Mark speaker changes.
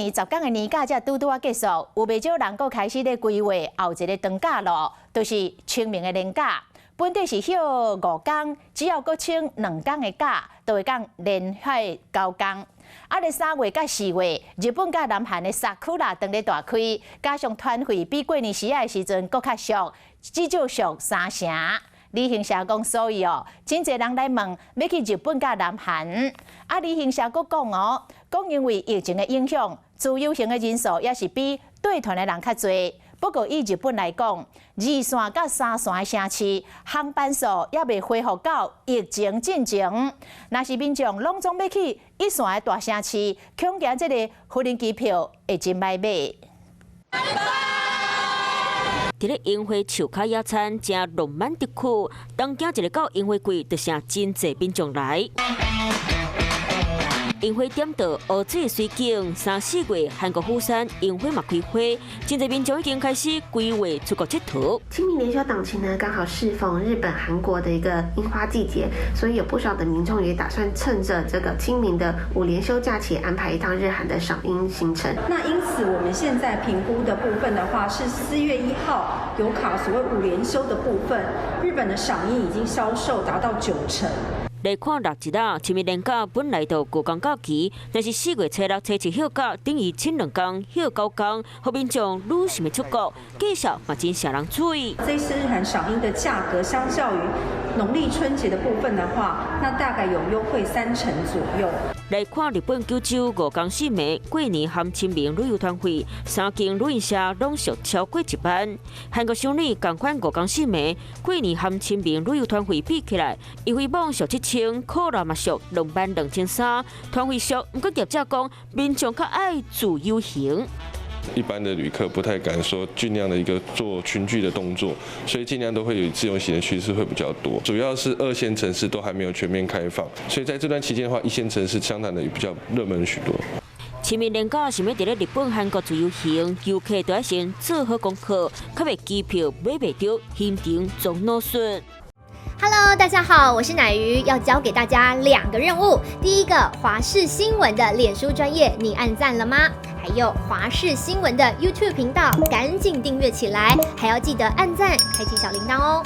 Speaker 1: 年10天的年假才拄拄仔結束，有袂少人閣開始咧規劃後一个長假囉，就是清明的連假。本底是休5天，只要閣請2天的假，就會當連續9天。啊，咧3月佮4月，日本佮南韓的桜當咧大開，加上團費比過年時仔的時陣閣較俗，至少俗三成。旅行社講，所以哦，真濟人來問欲去日本佮南韓。啊，旅行社閣講哦，講因為疫情的影響，自由行的人數也是比綴團的人較濟。不過以日本來講，二線佮三線的城市航班數猶未恢復到疫情進前。若是民眾攏總欲去一線的大城市，恐驚這个無人機票會真歹買。
Speaker 2: 佇咧櫻花樹跤野餐，誠浪漫的區。東京一个到櫻花季，就成真濟民眾來。櫻花點著烏水水景，三四月韓國釜山櫻花嘛開花，真濟民眾已經開始規劃出國𨑨迌。
Speaker 3: 清明連休檔期呢，剛好適逢日本、韓國的一個櫻花季節，所以有不少的民眾也打算趁着這個清明的五連休假期，安排一趟日韓的賞櫻行程。
Speaker 4: 那因此，我們現在評估的部分的話，是4月1號有卡所謂五連休的部分，日本的賞櫻已經銷售達到9成。
Speaker 2: 來看六日啊，清明連假本來就5天假期，但是4月初6、初七休假，等於請2天休9天，予民眾愈想欲出國，價數嘛真晟人喙。
Speaker 4: 這次日韓賞櫻的價格，相較於農曆春節的部分的話，那大概有優惠3成左右。
Speaker 2: 來看日本九州5天4暝過年含清明旅遊團費，三間旅行社攏俗超過1萬。韓國首爾仝款5天4暝過年含清明旅遊團費比起來，優惠網俗7千，可樂嘛俗22,300，團費俗。毋過業者講，民眾較愛自由行。
Speaker 5: 一般的旅客不太敢說盡量的一個做群聚的動作，所以盡量都會有自由行的趨勢會比較多。主要是二線城市都還沒有全面開放，所以在這段期間的話，一線城市相對的也比較熱門許多。
Speaker 2: 清明連假想欲佇咧日本、韓國自由行，遊客都愛先做好功課，較袂機票買袂著，行程總腦損。
Speaker 6: Hello，大家好，我是奶魚，要交給大家兩個任務。第一個，華視新聞的臉書專頁，你按讚了嗎？還有華視新聞的 YouTube 頻道，趕緊訂閱起來，還要記得按讚，開啟小鈴鐺哦。